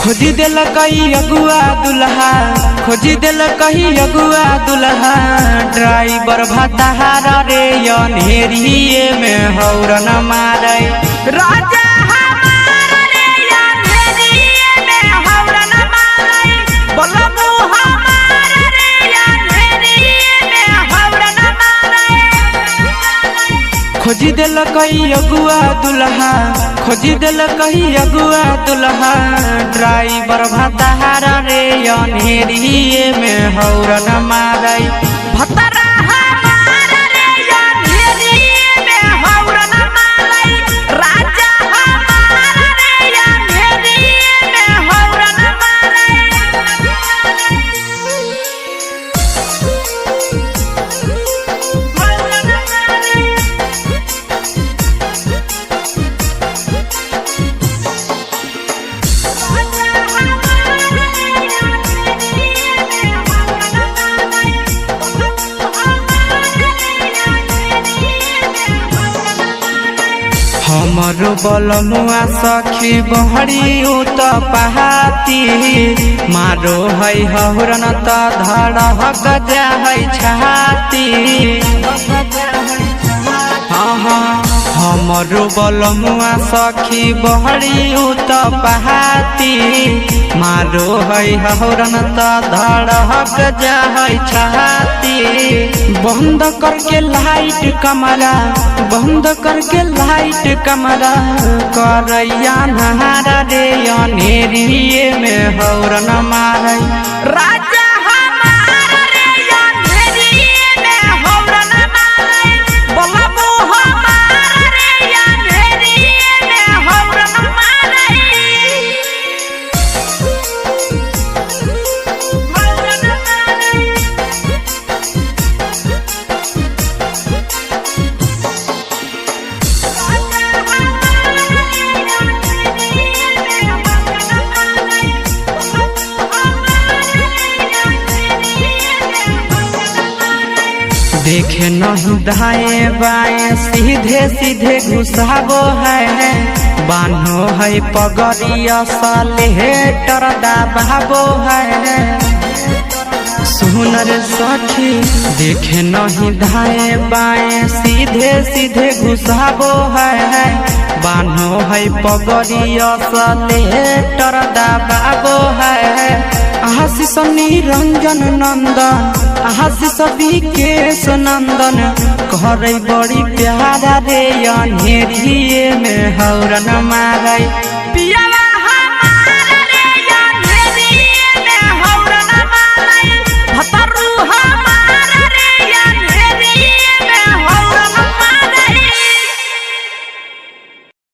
खोजी दिल कही अगुआ दुल्हा, खोजी दिल कही अगुआ दुल्हा, ड्राइवर भताहार रे अनहेरिए में हौरन मारे। राजा हमार रे अन्हेरिए में हौरन मारे, बलमु हमार रे अन्हेरिए में हौरन मारे। खोजी दिल कही अगुआ दुल्हा, खोजी दिल कही अगुआ दुल्हा, ड्राइवर भताहार रे अनहेरिए में हौरन मारे। भतरा हमार रे अन्हेरिए में हौरन मारे, राजा हमार रे अन्हेरिए में हौरन मारे। हौरन मारे। हमरो बलमुआ सखी बहरी उत पहाती, मारो है हौरन त धड़क जा है छाती। हाँ हाँ, हमरो बलमुआ सखी बहरी उत पहाती, मारो है हौरन त धड़क जा है छाती। बंद करके लाइट कमरा, बंद करके लाइट कमरा, करैया नहारा रे अनहेरिए में हौरन मारे। राजा हमार रे अन्हेरिए में हौरन मारे, बलमु हमार रे अन्हेरिए में हौरन मारे। हौरन मारे। देखे नहीं दाएं बाएं सीधे सीधे घुसाबो है, बान्हो है पगड़िया सलेटर दबाबो है। सुनर सखी देखे नहीं दाएं बाएं सीधे सीधे घुसाबो है, बान्हो है पगड़िया सलेटर दबाबो है। आशीष निरंजन नंदन, आशीष विकेश नंदन, करे बड़ी प्यारा रे अनहेरिए में हौरन मारे। पिया